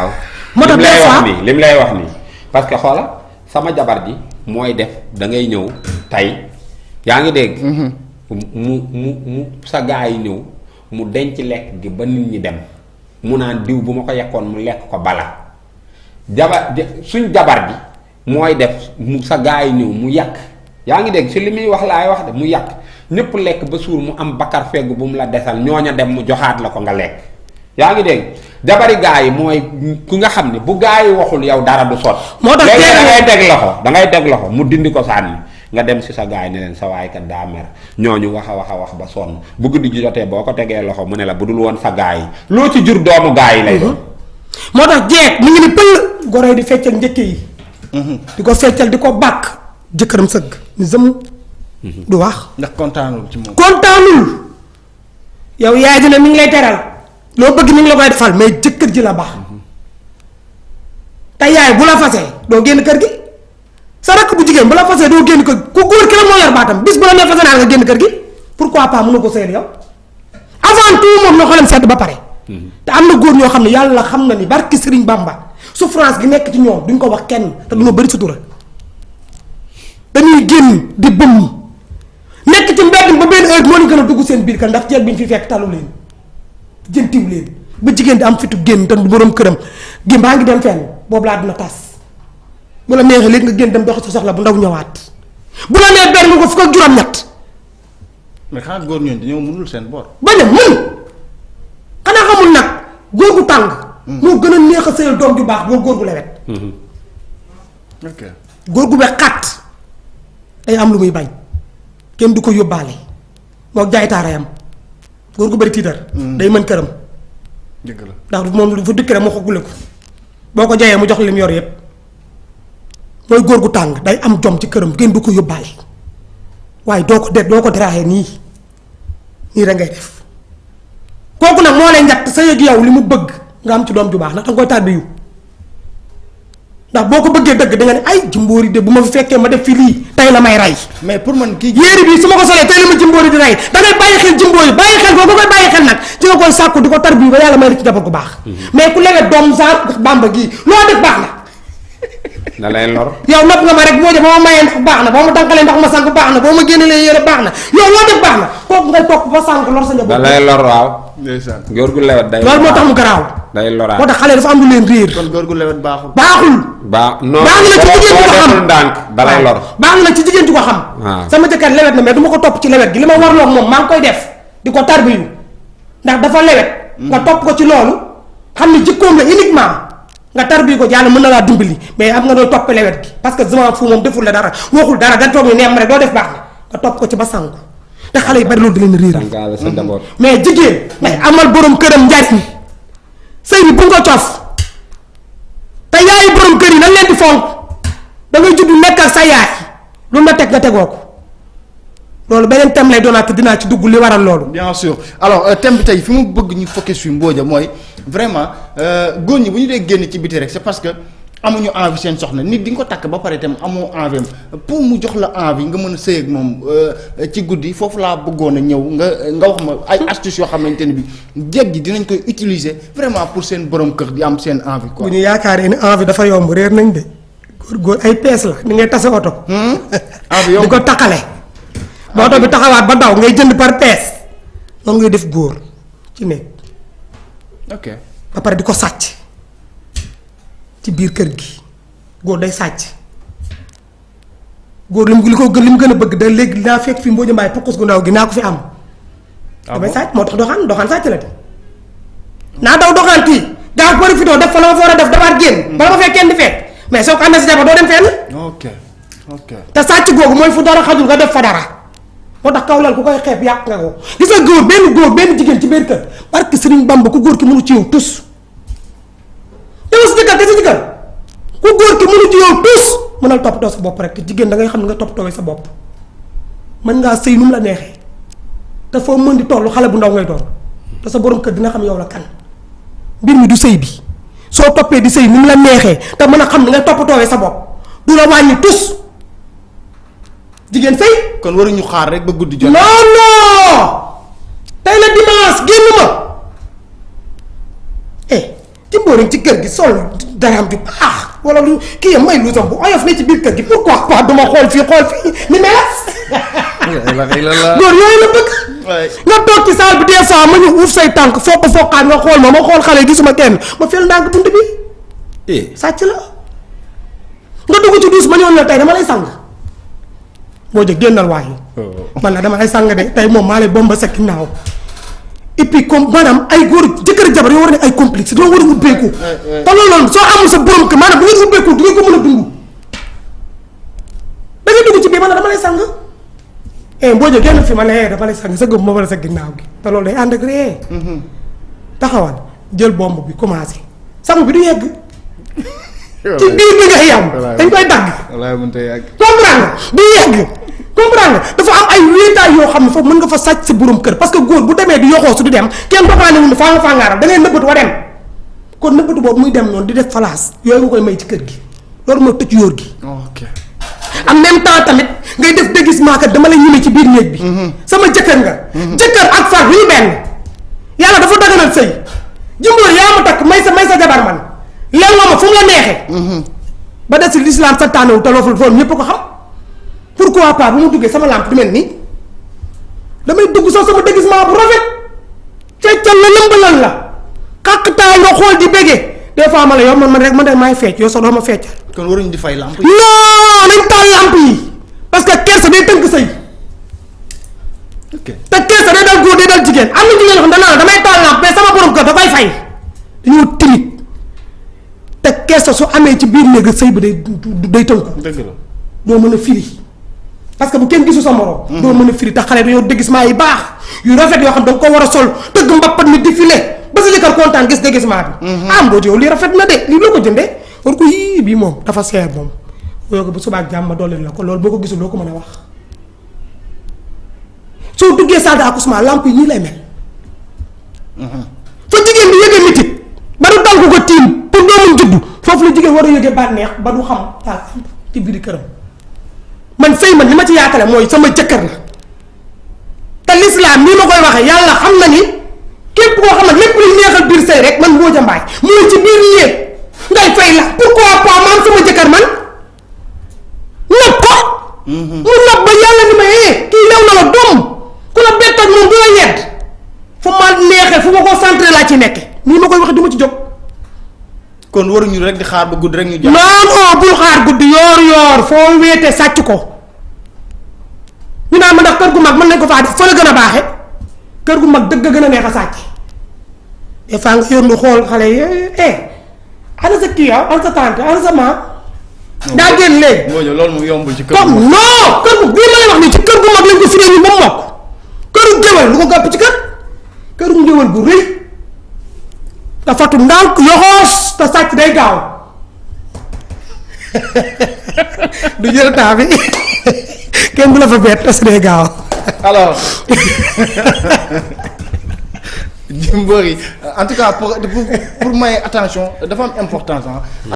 waaw moo tax des fois lim lay wax nii parce que xoola sama jabar ji mooy def da ngay ñëw tey yaa ngi dégg. mu sa gaa yi ñëw mu denc lekk gi ba nit ñi dem mu naan diw bu ma ko yekkoon mu lekk ko bala suñ jabar ji mooy def mu sa gaa yi ñëw mu yàq yaa ngi dégg si li muy wax laay wax de mu yàq ñëpp lekk ba suur mu am bakkar fegg bu mu la desal ñooña dem mu joxaat la ko nga lekk yaa ngi dégg jabari gaa yi mooy ku nga xam ne bu gaa yi waxul yow dara du sot moo tax da ngay teg loxo mu dindi ko sànni nga dem si sa gaa yi ne leen sa waay kat daa mer ñooñu wax a wax ba sonn bu guddi ji jotee boo ko tegee loxo mu ne la bu dul woon sa gaa yi loo ci jur doomu gaa yi lay doon. moo tax jeeg mu ngi ni pël goro yi di feccal njëkke yi. di ko feccal di ko bàkk jëkkëram sëgg ni zëm. du wax ndax kontaanul ci moom. kontaanul yow yaay ji ne mi ngi lay teral loo bëgg mi ngi la koy defal mais jëkkër ji la baax te yaay bu la fasee doo génn kër gi sa rakk bu jigéen bu la fasee doo génn kër gi ku góor ki la moo yor baatam bis bu la nee fase naa nga génn kër gi pourquoi pas mën na ko sëyal yow avant tout moom na xolam sedd ba pare. te am na góor ñoo xam ne yàlla xam na ni barki Sëriñ Bamba souffrance gi nekk ci ñoom duñ ko wax kenn te duñoo bëri sutura dañuy génn di bëmm nekk ci mbedd ba benn heure moo leen gën a dugg seen biir kan ndax jeeg bi ñu fi fekk talu leen jëntiw leen ba jigéen di am fitu génn te du borom këram gi baa ngi dem fenn boobu laa dina tas bu la neexee léegi nga génn dem doxi sa soxla bu ndaw ñëwaat bu la nee benn nga ko fukk ak juróom-ñett. mais xanaa góor ñooñu dañoo mënul seen bor. bañ a mën xanaa xamul nag góor gu tàng. moo gën a neex a sëyal doom ju baax boo góor gu lewet. ok góor gu wex xat day am lu muy bañ kenn du ko yóbbaale moo jaay taarayam góor gu bari tiitar. day mën këram. dëgg la ndax moom dafa dëkk rek mu xoggule ko boo ko jayee mu jox lim yor yépp mooy góor gu tàng day am jom ci këram kenn du ko yóbbaale waaye doo ko deraaxee nii rek ngay def kooku nag moo lay njatt sa yëg yow li mu bëgg nga am ci doom ju baax ndax danga koy tàbbi ndax boo ko bëggee dëgg da nga ne ay jimbóori de bu ma fi fekkee ma def fi lii tey la may rey. mais pour man kii yéeri bi su ma ko solee tey la ma jimbóori di rey da ngay bàyyi xel jimbóori bàyyi xel boo ko koy bàyyi xel nag ci nga koy sàkku di ko tarbi ba yàlla may la ci jabar gu baax. mais ku lewet doom saa bamba gii loo def baax na. da lay lor. yow nopp nga ma rek boo ma mayee ndax baax na boo ma tànkalee ndax ma sànq baax na boo ma génnelee yére baax na yow loo def baax na kooku ngay topp ba sànq lor sa njaboot. da lay lor waaw. ndeysaan góor gu lewet day. loolu moo tax mu garaaw. day loraat moo tax xale dafa am lu leen réer. kon góor gu lewet baaxul. baaxul. non baax na ci jigéen ju ko xam ndànk da lay lor. baax na ci jigéen ju ko xam. sama jëkkër lewet na mais du ma ko topp ci lewet gi li ma warloo moom maa ngi koy def di ko tarbiyu ndax dafa lewet. nga topp ko ci loolu xam ni jikkoom la uniquement nga tarbiyu ko jàll mën na laa dimbali mais am nga doo topp lewet gi parce que zaman fu moom deful la dara waxul dara da toog ni neem rek doo def baax na nga topp ko ci ba sànku te xale yi bari loolu di leen réer. mais jigéen day amal borom këram njariñ sëy bi bu nga ko cof te yaayu borom kër yi nañ leen di fonk da ngay judd nekk ak sa yaay lu na teg nga tegoo ko loolu beneen thème lay doonaat dinaa ci dugg li waral loolu. bien sûr alors thème bi tey fi mu bëgg ñu focus fi Mbodja mooy vraiment góor ñi bu ñu dee génn ci biti rek c'est parce que amuñu envie seen soxna nit di nga ko takk ba pare itam amoo envie pour mu jox la envie nga mën a sëy ak moom ci guddi foofu laa bëggoon a ñëw nga wax ma ay astuces yoo xamante ne bi jeeg ji dinañ koy utiliser vraiment pour seen borom kër di am seen envie quoi. bu ñu yaakaaree ni envie dafa yomb réer nañ de góor ay pees la ni ngay tase oto. envie yomb di ko takkale. ba oto bi taxawaat ba daw ngay jënd par pees noonu ngay def góor ci nekk. ok ba pare di ko sàcc. ci biir kër gi góor day sàcc góor li mu gën a bëgg da léegi naa fekk fi Mbodja Mbaye pokkus gu ndaw gi naa ko fi am. damay sàcc moo tax doxaan sàcc la de. naa daw doxaan kii daa profité def fa la ma fa war a def dafaat génn. bala ma fekk kenn di fekk mais soo ko amee si jabar doo dem fenn. ok te sàcc googu mooy fu dara xajul nga def fa dara moo tax kaw lal ku koy xeeb yàq nga ko gis nga góor benn jigéen ci biir kër parce que Serigne Bamba ku góor ki mënu ci yow tus. yow si jëkkër te si jëkkër ku góor ki mënu ci yow tous mënal toppatoo sa bopp rek jigéen da ngay xam ne nga toppatoo sa bopp mën ngaa sëy nu mu la neexee te foo mën di toll xale bu ndaw ngay doon te sa borom kër dina xam yow la kan mbir mi du sëy bi soo toppee di sëy nu mu la neexee te mën a xam ne nga toppatoo sa bopp du la wàññi tous jigéen sëy. kon waruñu xaar rek ba guddi jot. non tey la dimanche génn ma góor ci kër gi sol daraam ju baax wala lu kii may lu sam bu oyof ne ci biir kër gi pourquoi pas duma xool fii ni melas góor yooyu la bëgg nga toog ci saal bi des fois ma ñu uuf say tànk foo ko fokkaat nga xool ma xool xale gisuma kenn ma fel ndànk bunt bi sàcc la nga dugg ci duus ma ñëwoon la tey dama lay sang boo jë génnal waaye man la dama lay sang de tey moom maa lay bomba sa ginnaaw et puis comme maanaam ay góor jëkkër jabar yoo war a nekk ay complice doo war a ubbeeku te loolu soo amul sa borom kër maanaam bu ngeen ubbeeku du ngeen ko mën a dund da ngay dugg ci biir man la dama lay sang boo jë génn fi ma ne dama lay sang sa gëm ma war a sa ginnaaw gi te loolu day ànd ak ree taxawal jël bomb bi commencé sang bi du yegg ci biir bi nga yam dañ koy dagg comprendre du yegg comprendre dafa am ay wéetaay yoo xam ne foofu mën nga fa sàcc sa borom kër parce que góor bu demee di yoxoo su du dem kenn doxaane wu ne faa nga fàngaaral da ngay nëbbatu wa dem kon nëbbatu boobu muy dem noonu di def falaas yooyu nga koy may ci kër gi loolu mooy tëj yóor gi en même temps tamit ngay def déguisement kat dama lay ñëme ci biir néeg bi sama jëkkër nga jëkkër ak far bu ñu benn yàlla dafa daganal sëy jëmbóor yaa ma takk may sa jabar man léeg nga ma fu mu la neexee ba des si l'islam santaane te loolu foofu ñëpp ko xam pourquoi pas bu mu duggee sama lampe du mel nii damay dugg sax sama déguisement bu rafet feccal la lëmbalal la kàqtaay nga xool di béggee des fois ma la yow man rek maay fecc yow sax doo ma feccal. kon waruñu di fay lampe yi. non nañ taal lampe yi parce que kersa day tënk sëy. ok te kersa day dal góor day dal jigéen am na jigéen yoo xam danaa damay taal lampe mais sama borom kër dafay fay dañoo timide te kersa su amee ci biir néeg sëy bi day tënku. dëgg la doo mën a firi. parce que bu kenn gisu sa morom. doo mën a firi te xale dañoo déguisement yi baax yu rafet yoo xam da nga ko war a sol tëgg mbappat mi défilé ba sa jëkkër kontaan gis déguisement bi. am boo yow lii rafet na de lii loo ko jëndee war ko yii bii moom dafa seer moom yoo ko bu subaa ak jàmm ma dolli la ko loolu boo ko gisul loo ko mën a wax soo duggee salle d'accouchement lampe yi ñii lay mel. fa jigéen bi yëgee mitit ba du dal ko tiim pour doomam juddu foofu la jigéen war a yëgee bànneex ba du xam taal ci biir këram. man sëy man li ma ci yaatale mooy sama jëkkër la te l'islam nii ma koy waxee yàlla xam na ni képp koo xam ne lépp luy neexal biir sëy rek man Mbodja Mbaye mooy ci biir yéeg ngay fay la pourquoi pas man sama jëkkër man nopp ko mu nopp ba yàlla ni ma kii lew na la doom ku la bett ak moom du la yedd fu ma neexee fu ma ko centré laa ci nekke nii ma koy waxee du ma ci jóg kon waruñu rek di xaar ba guddi rek ñu jàpp. non bul xaar guddi yoor foo wéete sàcc ko ñu naan ma ndax kër gu mag mën nañ ko faa def fa la gën a baaxe kër gu mag dëgg gën a neex a sàcc des fois nga yor lu xool xale yi ana sa kii ana sa tante ana sa maam daa génn léegi. Mbodja loolu mu yombul ci kër comme non kër gu bii ma lay wax nii ci kër gu mag lañ ko firee ñu ba mu mokk këru géwél lu ko gàpp ci këru géwél bu rëy te fatu ndànk yoxoos te sàcc day gaaw du jël temps bi kenn du la fa bett te day gaaw. alors Jimbori en tout cas pour may attention dafa am importance